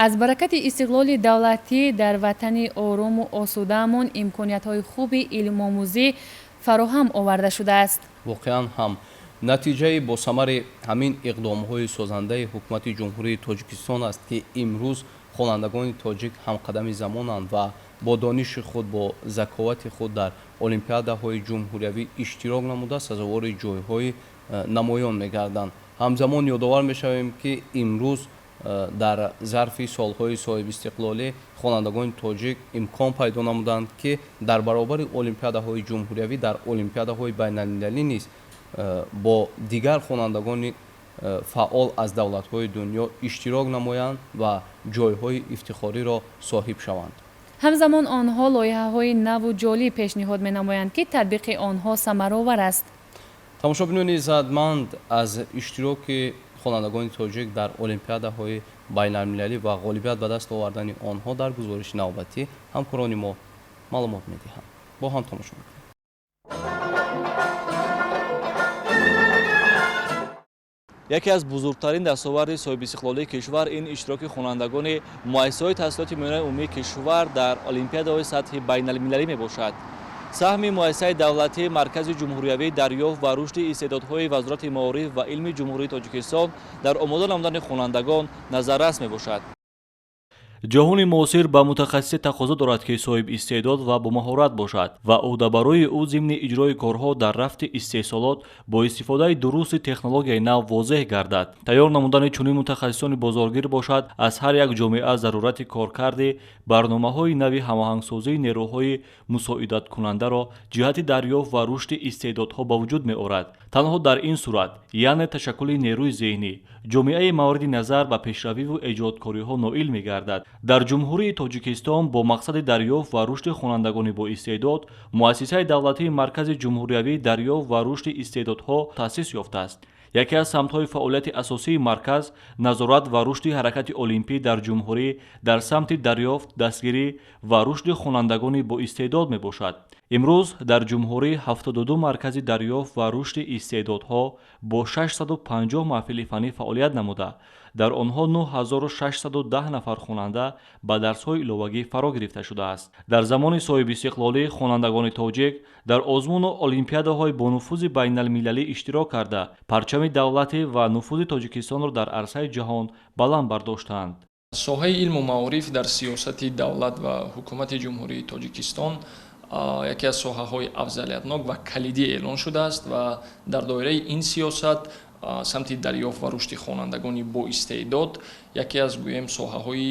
Аз баракати истиқлоли давлатӣ дар ватани орому осудаамон имкониятҳои хуби илмомӯзӣ фароҳам оварда шудааст. Воқеан ҳам, натиҷаи босамари ҳамин иқдомҳои созандаи Ҳукумати Ҷумҳурии Тоҷикистон аст, ки имрӯз хонандагони тоҷик ҳамқадами замонанд ва бо дониши худ, бо заковати худ дар олимпиадаҳои ҷумҳуриявӣ иштирок намуда, сазовори ҷойҳои намоён мегарданд. Ҳамзамон ёдовар мешавем, ки имрӯз дар зарфи солҳои соҳибистиқлолӣ хонандагони тоҷик имкон пайдо намуданд, ки дар баробари олимпиадаҳои ҷумҳуриявӣ дар олимпиадаҳои байналмилалӣ низ бо дигар хонандагони фаъол аз давлатҳои дунё иштирок намоянд ва ҷойҳои ифтихориро соҳиб шаванд. Ҳамзамон онҳо лоиҳаҳои наву ҷолиб пешниҳод менамоянд, ки татбиқи онҳо самаровар аст. Тамошобинони иззатманд, аз иштироки хонандагони тоҷик дар олимпиадаҳои байналмилалӣ ва ғолибият ба даст овардани онҳо дар гузориши навбатӣ ҳамкорони мо маълумот медиҳанд. Бо ҳам тамошо мекунем. Яке аз бузургтарин дастоварди соҳибистиқлолии кишвар ин иштироки хонандагони муассисаҳои таҳсилоти миёнаи умумии кишвар дар олимпиадаҳои сатҳи байналмилалӣ мебошад. Саҳми муассисаи давлатии Маркази ҷумҳуриявии дарёфт ва рушди истеъдодҳои Вазорати маориф ва илми Ҷумҳурии Тоҷикистон дар омода намудани хонандагон назаррас мебошад. Ҷаҳони муосир ба мутахассисе тақозо дорад, ки соҳиб истеъдод ва бомаҳорат бошад ва ӯҳдабарои ӯ зимни иҷрои корҳо дар рафти истеҳсолот бо истифодаи дурусти технологияи нав возеҳ гардад. Тайёр намудани чунин мутахассисони бозоргир бошад, аз ҳар як ҷомеа зарурати коркарди барномаҳои нави ҳамоҳангсозии нерӯҳои мусоидаткунандаро ҷиҳати дарёфт ва рушди истеъдодҳо ба вуҷуд меорад. Танҳо дар ин сурат, яъне ташаккули нерӯи зеҳнӣ, ҷомеаи мавриди назар ба пешравиву эҷодкориҳо ноил мегардад. Дар Ҷумҳурии Тоҷикистон бо мақсади дарёфт ва рушди хонандагони боистеъдод муассисаи давлатии Маркази ҷумҳуриявии дарёфт ва рушди истеъдодҳо таъсис ёфтааст. Яке аз самтҳои фаъолияти асосии марказ назорат ва рушди ҳаракати олимпӣ дар ҷумҳурӣ дар самти дарёфт, дастгирӣ ва рушди хонандагони боистеъдод мебошад. Имрӯз дар ҷумҳурӣ 72 маркази дарёфт ва рушди истеъдодҳо бо 650 маҳфили фаннӣ фаъолият намуда, дар онҳо 9610 нафар хонанда ба дарсҳои иловагӣ фаро гирифта шудааст. Дар замони соҳибистиқлолӣ хонандагони тоҷик дар озмуну олимпиадаҳои бонуфузи байналмилалӣ иштирок карда, парчами давлатӣ ва нуфузи Тоҷикистонро дар арсаи ҷаҳон баланд бардоштанд. Соҳаи илму маориф дар сиёсати давлат ва ҳукумати Ҷумҳурии Тоҷикистон яке аз соҳаҳои афзалиятнок ва калидӣ эълон шудааст ва дар доираи ин сиёсат самти дарёфт ва рушди хонандагони боистеъдод яке аз, гӯем, соҳаҳои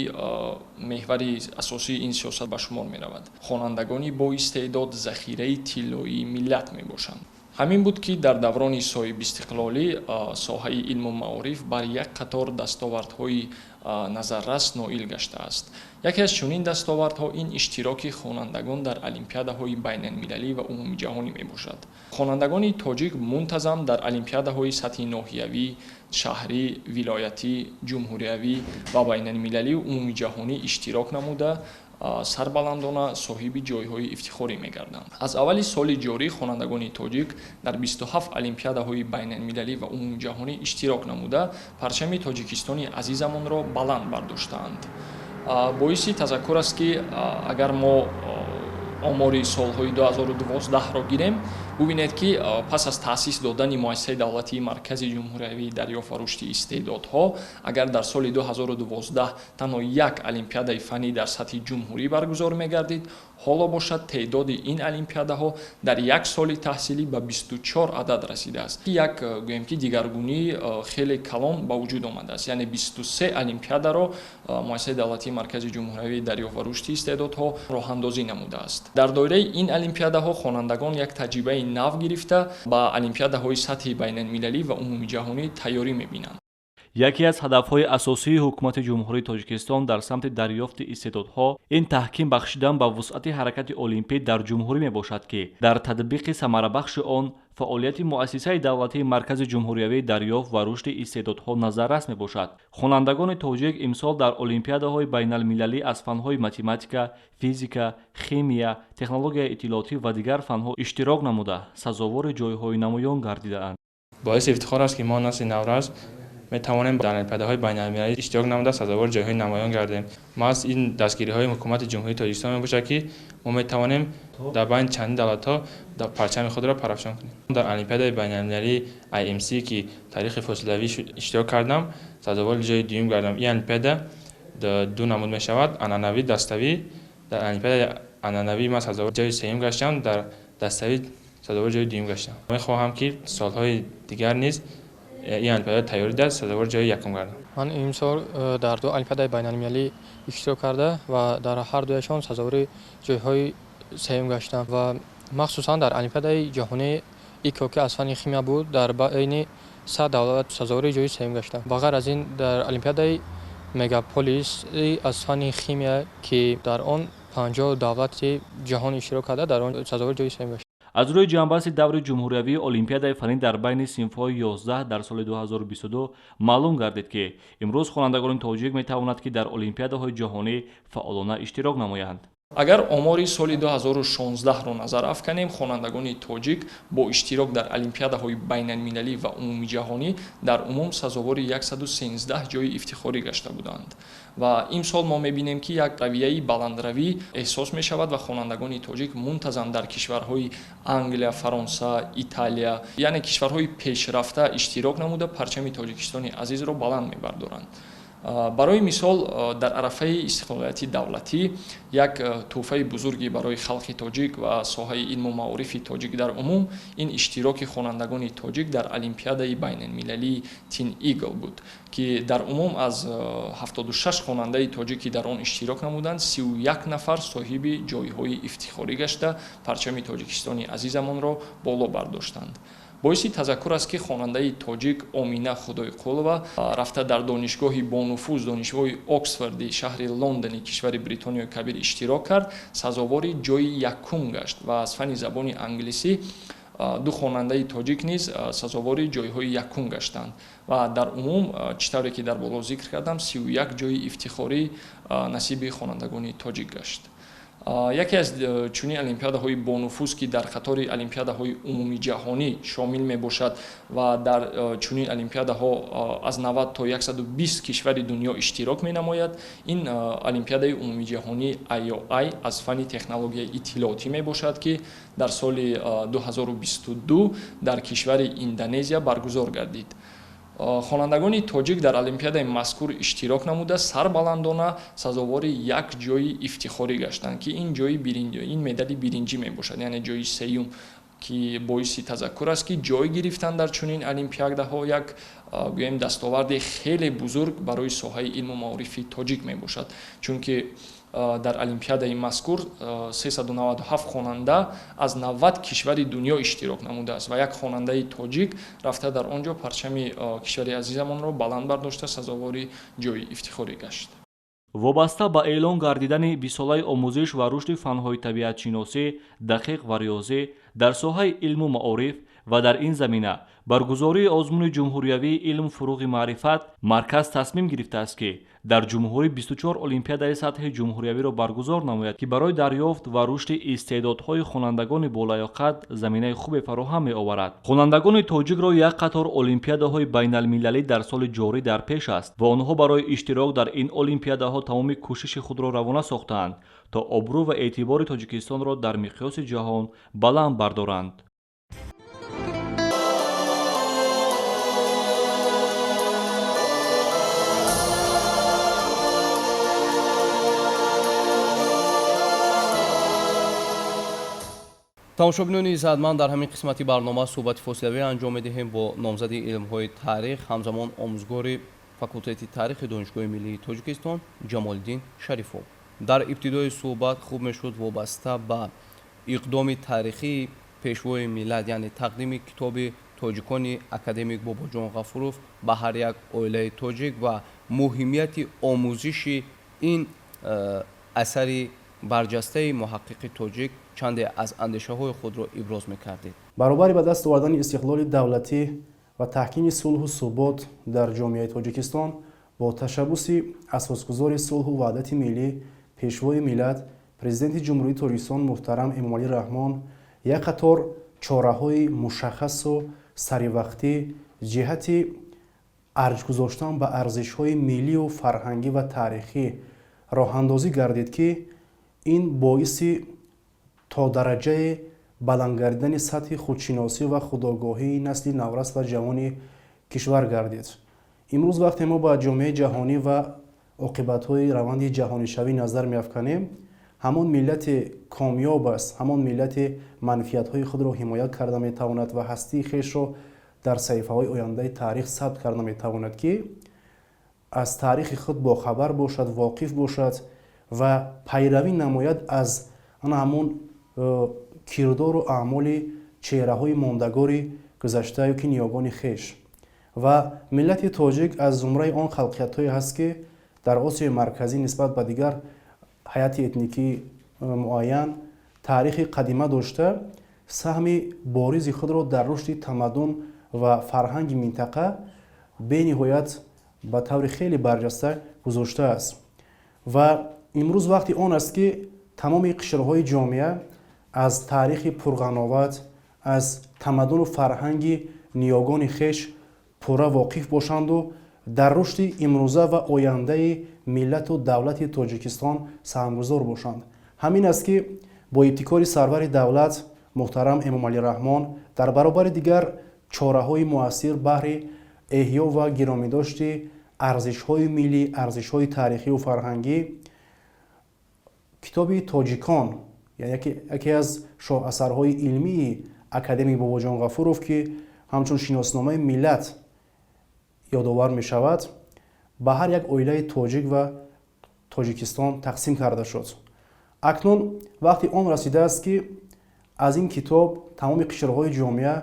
меҳвари асосии ин сиёсат ба шумор меравад. Хонандагони боистеъдод захираи тиллоии миллат мебошанд. Ҳамин буд, ки дар даврони соҳибистиқлолӣ соҳаи илму маориф бар як қатор дастовардҳои назаррас ноил гаштааст. Яке аз чунин дастовардҳо ин иштироки хонандагон дар олимпиадаҳои байналмилалӣ ва умумиҷаҳонӣ мебошад. Хонандагони тоҷик мунтазам дар олимпиадаҳои сатҳи ноҳиявӣ, шаҳрӣ, вилоятӣ, ҷумҳуриявӣ ва байналмилалию умумиҷаҳонӣ иштирок намуда, сарбаландона соҳиби ҷойҳои ифтихорӣ мегарданд. Аз аввали соли ҷорӣ хонандагони тоҷик дар 27 олимпиадаҳои байналмилалӣ ва умумиҷаҳонӣ иштирок намуда, парчами Тоҷикистони азизамонро баланд бардоштаанд. Боиси тазаккур аст, ки агар мо омори солҳои 2012-ро гирем, бубинед, ки пас аз таъсис додани муассисаи давлатии Маркази ҷумҳуриявии дарёфт ва рушди истеъдодҳо, агар дар соли 2012 танҳо як олимпиадаи фаннӣ дар сатҳи ҷумҳурӣ баргузор мегардид, ҳоло бошад, теъдоди ин олимпиадаҳо дар як соли таҳсилӣ ба 24 адад расидааст. Як, гӯем, ки дигаргунии хеле калон ба вуҷуд омадааст, яъне 23 олимпиадаро муассисаи давлатии Маркази ҷумҳуриявии дарёфт ва рушди истеъдодҳо роҳандозӣ намудааст. Дар доираи ин олимпиадаҳо хонандагон як таҷрибаи нав гирифта, ба олимпиадаҳои сатҳи байналмилалӣ ва умумиҷаҳонӣ тайёрӣ мебинанд. Яке аз ҳадафҳои асосии Ҳукумати Ҷумҳурии Тоҷикистон дар самти дарёфти истеъдодҳо ин таҳким бахшидан ба вусъати ҳаракати олимпӣ дар ҷумҳурӣ мебошад, ки дар татбиқи самарабахши он фаъолияти муассисаи давлатии Маркази ҷумҳуриявии дарёфт ва рушди истеъдодҳо назаррас мебошад. Хонандагони тоҷик имсол дар олимпиадаҳои байналмилалӣ аз фанҳои математика, физика, химия, технологияи иттилоотӣ ва дигар фанҳо иштирок намуда, сазовори ҷойҳои намоён гардидаанд. Боиси ифтихор аст, ки мо, насли наврас, Метавонем дар олимпиадаҳои байналмилалӣ иштирок намуда, сазовори ҷойҳои намоён гардем. Маҳз ин дастгириҳои ҳукумати Ҷумҳурии Тоҷикистон мебошад, ки мо метавонем дар байни чандин давлатҳо парчами худро парафшон кунем. Дар олимпиадаи байналмилалии IMC, ки таърихи фосилавӣ иштирок кардам, сазовори ҷои дуюм гардам. Ин олимпиада ду намуд мешавад: анъанавӣ, даставӣ. Дар олимпиадаи анъанавӣ ман сазовори ҷои сеюм гаштам, дар даставӣ сазовори ҷои дуюм гаштам. Мехоҳам, ки солҳои дигар низ ин олимпиада тайёрӣ диҳад, сазовори ҷои якум гардам. Ман имсол дар ду олимпиадаи байналмилалӣ иштирок карда ва дар ҳар дуяшон сазовори ҷойҳои сеюм гаштам ва махсусан дар олимпиадаи ҷаҳонии ИКО, ки аз фанни химия буд, дар байни 100 давлат сазовори ҷои сеюм гаштам. Ба ғайр аз ин, дар олимпиадаи мегаполис аз фанни химия, ки дар он 50 давлати ҷаҳон иштирок карда, дар он сазовори ҷои сеюм гаштам. Аз рӯи ҷамъбасти даври ҷумҳуриявии олимпиадаи фаннӣ дар байни синфҳои 11 дар соли 2022 маълум гардид, ки имрӯз хонандагони тоҷик метавонад, ки дар олимпиадаҳои ҷаҳонӣ фаъолона иштирок намоянд. Агар омори соли 2016-ро назар афканем, хонандагони тоҷик бо иштирок дар олимпиадаҳои байналмилалӣ ва умумиҷаҳонӣ дар умум сазовори 113 ҷои ифтихорӣ гашта буданд. Ва имсол мо мебинем, ки як равияи баландравӣ эҳсос мешавад ва хонандагони тоҷик мунтазам дар кишварҳои Англия, Фаронса, Италия, яъне кишварҳои пешрафта иштирок намуда, парчами Тоҷикистони азизро баланд мебардоранд. Барои мисол, дар арафаи истиқлолияти давлатӣ як тӯҳфаи бузурге барои халқи тоҷик ва соҳаи илму маорифи тоҷик дар умум ин иштироки хонандагони тоҷик дар олимпиадаи байналмилалии Тин Игл буд, ки дар умум аз 76 хонандаи тоҷик, ки дар он иштирок намуданд, 31 нафар соҳиби ҷойҳои ифтихорӣ гашта, парчами Тоҷикистони азизамонро боло бардоштанд. Боиси тазаккур аст, ки хонандаи тоҷик Омина Худойқулова рафта дар донишгоҳи бонуфуз, донишгоҳи Оксфорди шаҳри Лондони кишвари Бритониёи Кабир иштирок кард, сазовори ҷои якум гашт ва аз фанни забони англисӣ ду хонандаи тоҷик низ сазовори ҷойҳои якум гаштанд. Ва дар умум, чӣ тавре ки дар боло зикр кардам, 31 ҷои ифтихорӣ насиби хонандагони тоҷик гашт. Яке аз чунин олимпиадаҳои бонуфуз, ки дар қатори олимпиадаҳои умумиҷаҳонӣ шомил мебошад ва дар чунин олимпиадаҳо аз 90 то 120 кишвари дунё иштирок менамояд, ин олимпиадаи умумиҷаҳонии IOI аз фанни технологияи иттилоотӣ мебошад, ки дар соли 2022 дар кишвари Индонезия баргузор гардид. Хонандагони тоҷик дар олимпиадаи мазкур иштирок намуда, сарбаландона сазовори як ҷои ифтихорӣ гаштанд, ки ин ҷои ин медали биринҷӣ мебошад, яъне ҷои сеюм, ки боиси тазаккур аст, ки ҷой гирифтан дар чунин олимпиадаҳо як, гӯем, дастоварди хеле бузург барои соҳаи илму маорифи тоҷик мебошад, чунки дар олимпиадаи мазкур 397 хонанда аз 90 кишвари дунё иштирок намудааст ва як хонандаи тоҷик рафта дар он ҷо парчами кишвари азизамонро баланд бардошта, сазовори ҷои ифтихорӣ гашт. Вобаста ба эълон гардидани бистсолаи омӯзиш ва рушди фанҳои табиатшиносӣ, дақиқ ва риёзӣ дар соҳаи илму маориф ва дар ин замина баргузории озмуни ҷумҳуриявии илм фуруғи маърифат, марказ тасмим гирифтааст, ки дар ҷумҳурӣ 24 олимпиадаи сатҳи ҷумҳуриявиро баргузор намояд, ки барои дарёфт ва рушди истеъдодҳои хонандагони болаёқат заминаи хубе фароҳам меоварад. Хонандагони тоҷикро як қатор олимпиадаҳои байналмилалӣ дар соли ҷорӣ дар пеш аст ва онҳо барои иштирок дар ин олимпиадаҳо тамоми кӯшиши худро равона сохтаанд, то обрӯ ва эътибори Тоҷикистонро дар миқёси ҷаҳон баланд бардоранд. Тамошобинони иззатманд, дар ҳамин қисмати барнома суҳбати фосилавӣ анҷом медиҳем бо номзади илмҳои таърих, ҳамзамон омӯзгори факултети таърихи Донишгоҳи миллии Тоҷикистон Ҷамолиддин Шарифов. Дар ибтидои суҳбат хуб мешуд вобаста ба иқдоми таърихии пешвои миллат, яъне тақдими китоби тоҷикони академик Бобоҷон Ғафуров ба ҳар як оилаи тоҷик ва муҳимияти омӯзиши ин асари барҷастаи муҳаққиқи тоҷик чанде аз андешаҳои худро иброз мекардед. Баробари ба даст овардани истиқлоли давлатӣ ва таҳкими сулҳу субот дар ҷомеаи Тоҷикистон, бо ташаббуси асосгузори сулҳу ваҳдати миллӣ, пешвои миллат, Президенти Ҷумҳурии Тоҷикистон муҳтарам Эмомалӣ Раҳмон як қатор чораҳои мушаххасу саривақтӣ ҷиҳати Арҷ гузоштан ба арзишҳои миллию фарҳангӣ ва таърихӣ роҳандозӣ гардид, ки ин боиси то дараҷаи баланд гардидани сатҳи худшиносӣ ва худогоҳии насли наврас ва ҷавони кишвар гардид. Имрӯз, вақте мо ба ҷомеаи ҷаҳонӣ ва оқибатҳои раванди ҷаҳонишавӣ назар меафканем, ҳамон миллате комёб аст, ҳамон миллате манфиатҳои худро ҳимоят карда метавонад ва ҳастии хешро дар саҳифаҳои ояндаи таърих сабт карда метавонад, ки аз таърихи худ бохабар бошад, воқиф бошад ва пайравӣ намояд аз ана ҳамон кирдору аъмоли чеҳраҳои мондагори гузашта ё ки ниёгони хеш. Ва миллати тоҷик аз зумраи он халқиятҳое ҳаст, ки дар Осиёи Марказӣ нисбат ба дигар ҳайати этникии муайян таърихи қадима дошта, саҳми боризи худро дар рушди тамаддун ва фарҳанги минтақа бениҳоят ба таври хеле барҷаста гузоштааст. Ва имрӯз вақти он аст, ки тамоми қишрҳои ҷомеа аз таърихи пурғановат, аз тамаддуну фарҳанги ниёгони хеш пурра воқиф бошанду дар рушди имрӯза ва ояндаи миллату давлати Тоҷикистон саҳмгузор бошанд. Ҳамин аст, ки бо ибтикори сарвари давлат муҳтарам Эмомалӣ Раҳмон дар баробари дигар чораҳои муассир баҳри эҳё ва гиромидошти арзишҳои миллӣ, арзишҳои таърихию фарҳангӣ, китоби «Тоҷикон», яке аз шоҳасарҳои илмии академик Бобоҷон Ғафуров, ки ҳамчун шиносномаи миллат ёдовар мешавад, ба ҳар як оилаи тоҷик ва Тоҷикистон тақсим карда шуд. Акнун вақти он расидааст, ки аз ин китоб тамоми қишрҳои ҷомеа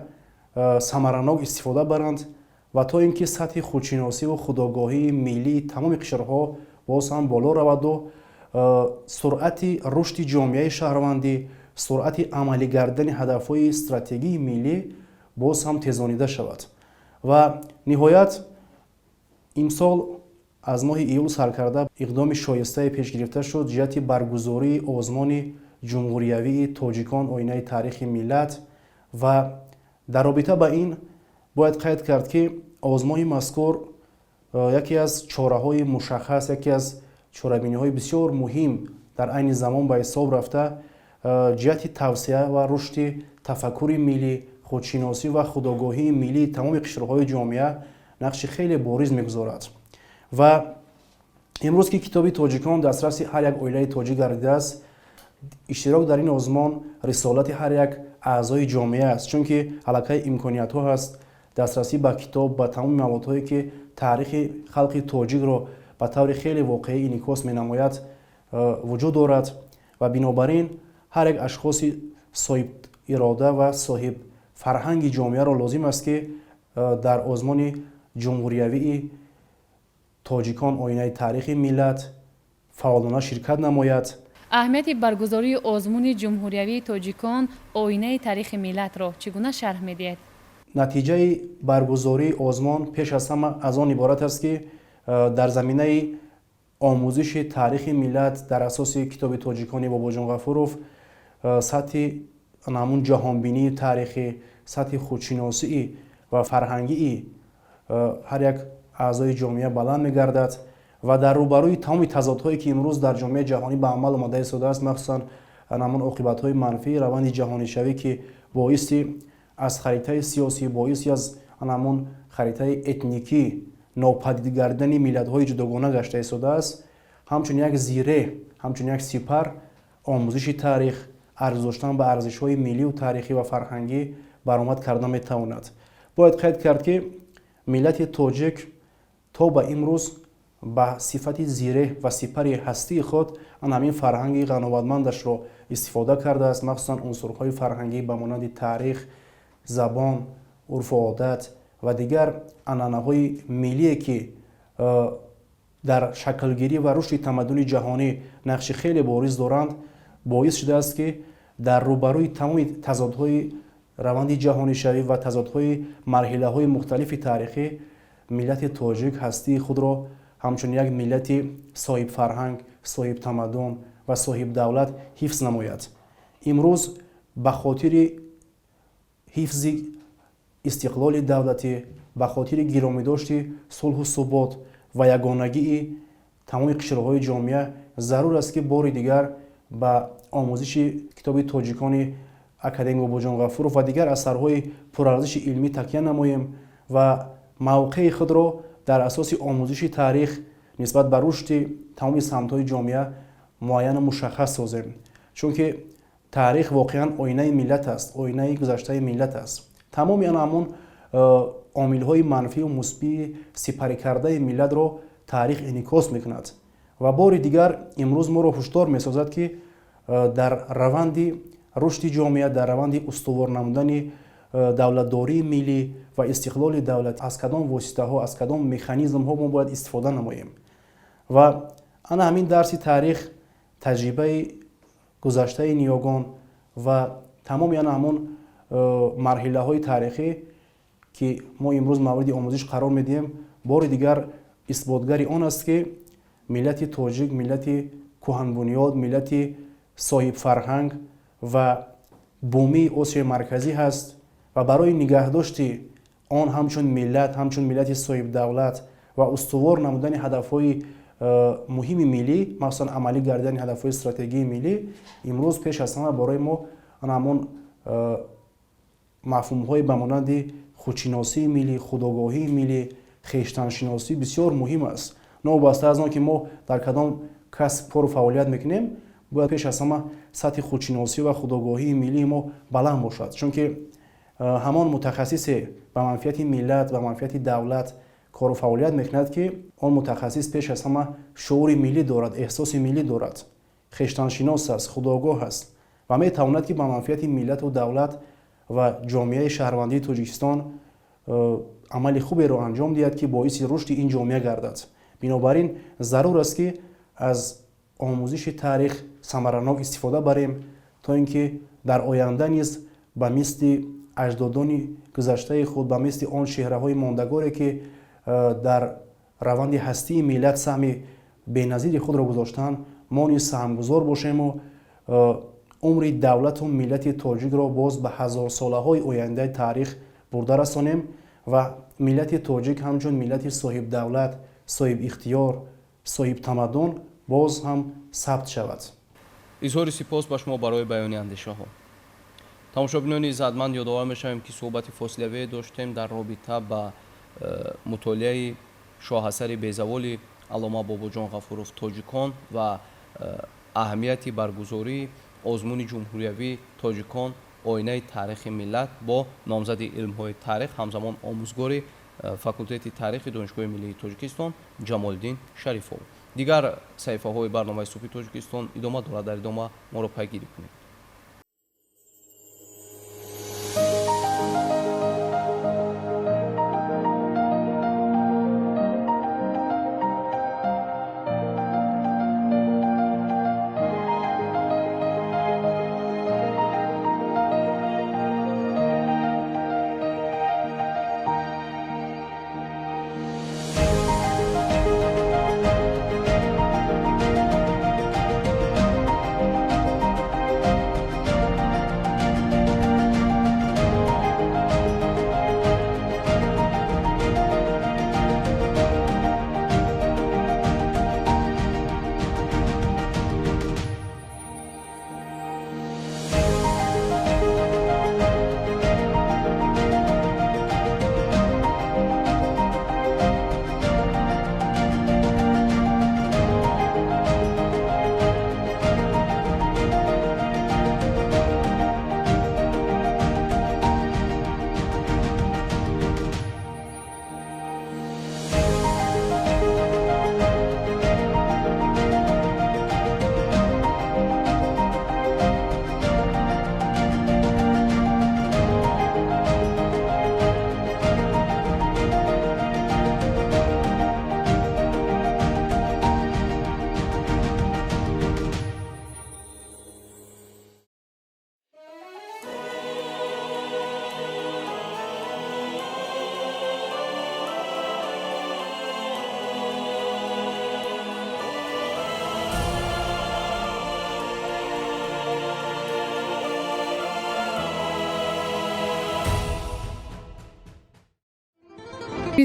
самаранок истифода баранд ва то ин ки сатҳи худшиносиву худогоҳии миллии тамоми қишрҳо боз ҳам боло раваду суръати рушди ҷомеаи шаҳрвандӣ, суръати амалӣ гардидани ҳадафҳои стратегии миллӣ боз ҳам тезонида шавад. Ва ниҳоят, имсол аз моҳи июл саркарда иқдоми шоистае пеш гирифта шуд ҷиҳати баргузории озмони ҷумҳуриявии «Тоҷикон: оинаи таърихи миллат». Ва дар робита ба ин бояд қайд кард, ки озмони мазкур яке аз чораҳои мушаххас, яке аз чорабиниҳои бисёр муҳим дар айни замон ба ҳисоб рафта, ҷиҳати тавсеа ва рушди тафаккури миллӣ, худшиносӣ ва худогоҳии миллии тамоми қишрҳои ҷомеа нақши хеле бориз мегузорад. Ва имрӯз, ки китоби «Тоҷикон» дастраси ҳар як оилаи тоҷик гардидааст, иштирок дар ин озмон рисолати ҳар як аъзои ҷомеа аст, чунки аллакай имкониятҳо ҳаст, дастрасӣ ба китоб, ба тамоми маводҳое, ки таърихи халқи тоҷикро ба таври хеле воқеӣ инъикос менамояд, вуҷуд дорад. Ва бинобар ин ҳар як ашхоси соҳибирода ва соҳиб фарҳанги ҷомеаро лозим аст, ки дар озмони ҷумҳуриявии «Тоҷикон: оинаи таърихи миллат» фаъолона ширкат намояд. Аҳамияти баргузории озмуни ҷумҳуриявии «Тоҷикон: оинаи таърихи миллатро» чӣ гуна шарҳ медиҳед? Натиҷаи баргузории озмон пеш аз ҳама аз он иборат аст, ки дар заминаи омӯзиши таърихи миллат дар асоси китоби «Тоҷикони» Бобоҷон Ғафуров сатҳи ҳамун ҷаҳонбинии таърихӣ, сатҳи худшиносии ва фарҳангии ҳар як аъзои ҷомеа баланд мегардад ва дар рӯбарӯи тамоми тазодҳое, ки имрӯз дар ҷомеаи ҷаҳонӣ ба амал омада истодааст, махсусан ҳамон оқибатҳои манфии раванди ҷаҳонишавӣ, ки боиси аз харитаи сиёсӣ, боиси аз ҳамон харитаи этникӣ нопадид гардидани миллатҳои ҷудогона гашта истодааст, ҳамчун як зиреҳ, ҳамчун як сипар омӯзиши таърих, арз доштан ба арзишҳои миллию таърихӣ ва фарҳангӣ баромад карда метавонад. Бояд қайд кард, ки миллати тоҷик то ба имрӯз ба сифати зиреҳ ва сипари ҳастии худ ан ҳамин фарҳанги ғановатмандашро истифода кардааст. Махсусан унсурҳои фарҳангӣ ба монанди таърих, забон, урфу одат ва дигар анъанаҳои миллие, ки дар шаклгирӣ ва рушди тамаддуни ҷаҳонӣ нақши хеле бориз доранд, боис шудааст, ки дар рӯбарӯи тамоми тазодҳои раванди ҷаҳонишавӣ ва тазодҳои марҳилаҳои мухталифи таърихӣ миллати тоҷик ҳастии худро ҳамчун як миллати соҳибфарҳанг, соҳибтамаддун ва соҳибдавлат ҳифз намояд. Имрӯз ба хотири ҳифзи истиқлоли давлатӣ, Ба хотири гиромидошти сулҳу субот ва ягонагии тамоми қишрҳои ҷомеа зарур аст, ки бори дигар ба омӯзиши китоби тоҷикони академик Бобоҷон Ғафуров ва дигар асарҳои пурарзиши илмӣ такя намоем ва мавқеи худро дар асоси омӯзиши таърих нисбат ба рушди тамоми самтҳои ҷомеа муайяну мушаххас созем. Чунки таърих воқеан оинаи миллат аст, оинаи гузаштаи миллат аст. Тамоми ана ҳамон омилҳои манфию мусбии сипарикардаи миллатро таърих инъикос мекунад ва бори дигар имрӯз моро ҳушдор месозад, ки дар раванди рушди ҷомеа, дар раванди устувор намудани давлатдории миллӣ ва истиқлоли давлат аз кадом воситаҳо, аз кадом механизмҳо мо бояд истифода намоем. Ва ана ҳамин дарси таърих, таҷрибаи гузаштаи ниёгон ва тамоми ана ҳамон марҳилаҳои таърихӣ, ки мо имрӯз мавриди омӯзиш қарор медиҳем, бори дигар исботгари он аст, ки миллати тоҷик миллати кӯҳанбунёд, миллати соҳибфарҳанг ва бумии Осиёи Марказӣ ҳаст ва барои нигаҳдошти он ҳамчун миллат, ҳамчун миллати соҳибдавлат ва устувор намудани ҳадафҳои муҳими миллӣ, махсусан амалӣ гардидани ҳадафҳои стратегии миллӣ, имрӯз пеш аз ҳама барои мо ана ҳамон мафҳумҳои ба монанди худшиносии миллӣ, худогоҳии миллӣ, хештаншиносӣ бисёр муҳим аст. Новобаста аз он ки мо дар кадом касб, кору фаъолият мекунем, бояд пеш аз ҳама сатҳи худшиносӣ ва худогоҳии миллии мо баланд бошад, чунки ҳамон мутахассисе ба манфиати миллат, ба манфиати давлат кору фаъолият мекунад, ки он мутахассис пеш аз ҳама шуури миллӣ дорад, эҳсоси миллӣ дорад, хештаншинос аст, худогоҳ аст ва метавонад, ки ба манфиати миллату давлат ва ҷомеаи шаҳрвандии Тоҷикистон амали хуберо анҷом диҳад, ки боиси рушди ин ҷомеа гардад. Бинобар ин зарур аст, ки аз омӯзиши таърих самаранок истифода барем, то ин ки дар оянда низ ба мисли аҷдодони гузаштаи худ, ба мисли он чеҳраҳои мондагоре, ки дар раванди ҳастии миллат саҳми беназири худро гузоштанд, мо низ саҳмгузор бошему умри давлату миллати тоҷикро боз ба ҳазорсолаҳои ояндаи таърих бурда расонем ва миллати тоҷик ҳамчун миллати соҳибдавлат, соҳибихтиёр, соҳибтамаддун боз ҳам сабт шавад. Изҳори сипос ба шумо барои баёни андешаҳо. Тамошобинони иззатманд, ёдовар мешавем, ки суҳбати фосилавие доштем дар робита ба мутолиаи шоҳасари безаволи аллома Бобоҷон Ғафуров «Тоҷикон» ва аҳамияти баргузории озмуни ҷумҳуриявии «Тоҷикон: оинаи таърихи миллат» бо номзади илмҳои таърих, ҳамзамон омӯзгори факултети таърихи Донишгоҳи миллии Тоҷикистон Ҷамолиддин Шарифов. Дигар саҳифаҳои барномаи Субҳи Тоҷикистон идома дорад. Дар идома моро пайгирӣ кунед.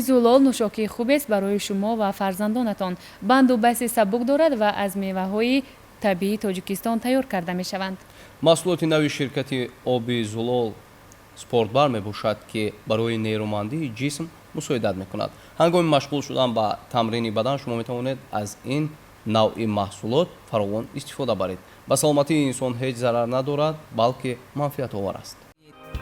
Зулол нӯшокии хубест барои шумо ва фарзандонатон. Банду басти сабук дорад ва аз меваҳои табиии Тоҷикистон тайёр карда мешаванд. Маҳсулоти нави ширкати оби Зулол Спортбар мебошад, ки барои нерӯмандии ҷисм мусоидат мекунад. Ҳангоми машғул шудан ба тамрини бадан шумо метавонед аз ин навъи маҳсулот фаровон истифода баред. Ба саломатии инсон ҳеҷ зарар надорад, балки манфиатовар аст.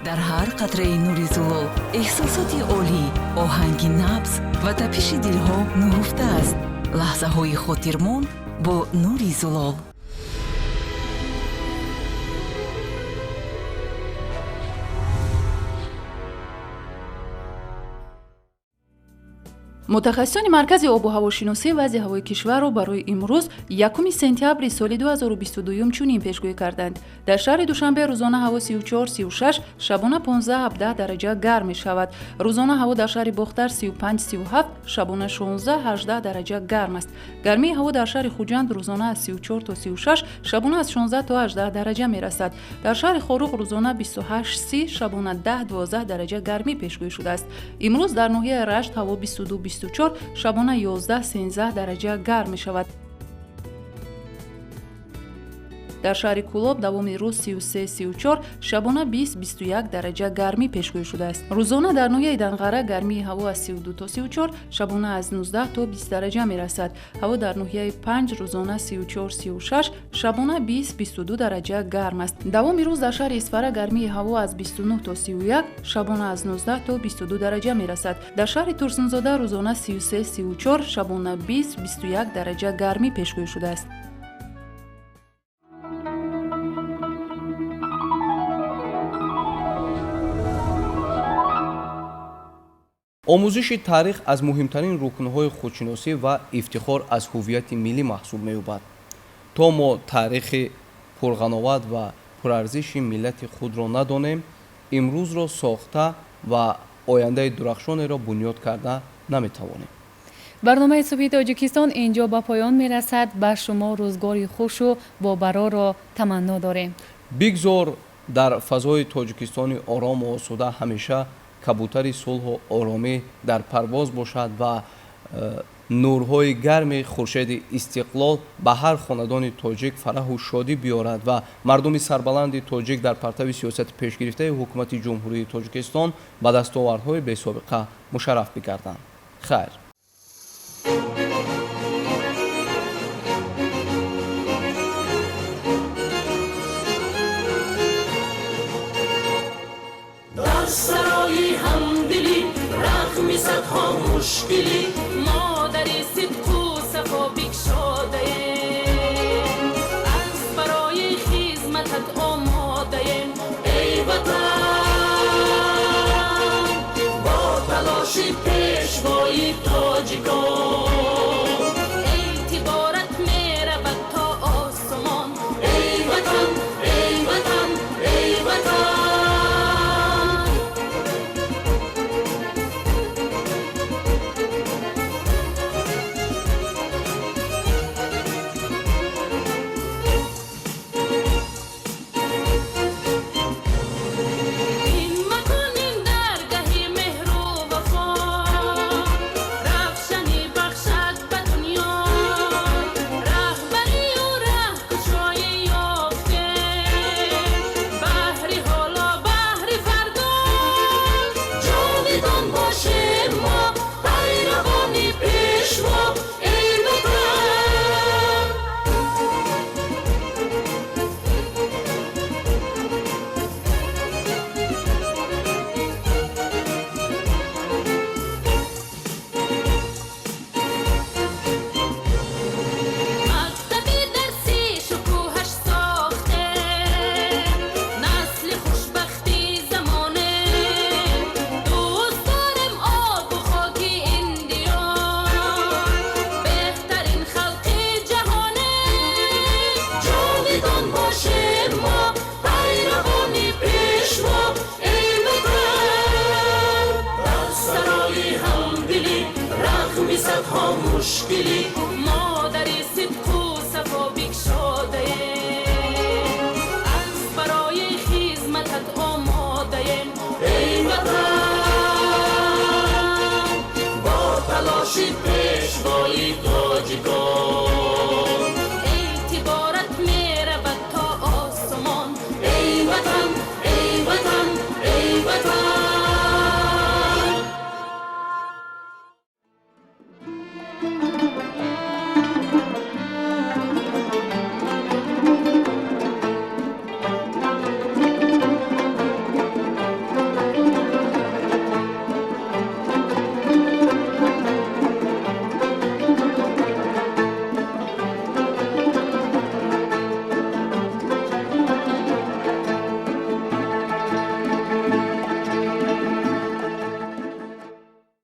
Дар ҳар қатраи нури Зулол эҳсосоти олӣ, оҳанги набз ва тапиши дилҳо нуҳуфта аст. Лаҳзаҳои хотирмон бо нури Зулол. Мутахассисони Маркази обу ҳавошиносӣ вазъи ҳавои кишварро барои имрӯз, 1 сентябри соли 2022, чунин пешгӯӣ карданд. Дар шаҳри Душанбе рӯзона ҳаво 34-36, шабона 15-17 дараҷа гарм мешавад. Рӯзона ҳаво дар шаҳри Бохтар 35-37, шабона 16-18 дараҷа гарм аст. Гармии ҳаво дар шаҳри Хуҷанд рӯзона аз 34 то 36, шабона аз 16 то 18 дараҷа мерасад. Дар шаҳри Хоруғ рӯзона 28-30, шабона 10-12 дараҷа гармӣ пешгӯӣ шудааст. Имрӯз дар ноҳияи Рашт ҳаво 22-24, шабона 11-13 дараҷа гарм мешавад. Дар шаҳри Кӯлоб давоми рӯз 33-34, шабона 20-21 дараҷа гармӣ пешгӯӣ шудааст. Рӯзона дар ноҳияи Данғара гармии ҳаво аз 32 то 34, шабона аз 19 то 20 дараҷа мерасад. Ҳаво дар ноҳияи Панҷ рӯзона 34-36, шабона 20-22 дараҷа гарм аст. Давоми рӯз дар шаҳри Исфара гармии ҳаво аз 29 то 31, шабона аз 19 то 22 дараҷа мерасад. Дар шаҳри Турсунзода рӯзона 33-34, шабона 20-21 дараҷа гармӣ пешгӯӣ шудааст. Омӯзиши таърих аз муҳимтарин рукнҳои худшиносӣ ва ифтихор аз ҳуввияти миллӣ маҳсуб меёбад. То мо таърихи пурғановат ва пурарзиши миллати худро надонем, имрӯзро сохта ва ояндаи дурахшонеро бунёд карда наметавонем. Барномаи Субҳи Тоҷикистон инҷо ба поён мерасад. Ба шумо рӯзгори хушу бобарорро таманно дорем. Бигзор дар фазои Тоҷикистони орому осуда ҳамеша кабутари сулҳу оромӣ дар парвоз бошад ва нурҳои гарми хуршеди истиқлол ба ҳар хонадони тоҷик фараҳу шодӣ биёрад ва мардуми сарбаланди тоҷик дар партави сиёсати пешгирифтаи Ҳукумати Ҷумҳурии Тоҷикистон ба дастовардҳои бесобиқа мушарраф бигарданд. Хайр. Дар сарои ҳамдилӣ, рағми садҳо мушкилӣ, модари сидқу сафо бикшодаем, аз барои хизматат омодаем. Эй Ватан, бо талоши пешвои тоҷикон, эътиборат меравад то осмон. Эй Ватан, эй Ватан, эй Ватан. Ин макон, ин даргаҳи меҳру вафо, равшанӣ бахшад ба дунё. Раҳбарию раҳкушоӣ ёфтем, баҳри ҳоло, баҳри фардо. Ҷовидон бошем мо, пайравони пешво, эй Ватан. Мактаби дарси шукӯҳаш сохтем, насли хушбахти замоне. Дӯст дорем обу хоки ин диёр, беҳтарин халқи ҷаҳоне. Ҷовидон бошем мо, пайравони пешво, эй Ватан. Дар сарои ҳамдилӣ, рағми садҳо мушкилӣ, модари сидқу сафо бикшодаем, аз барои хизматат омодаем. Эй Ватан, Боши.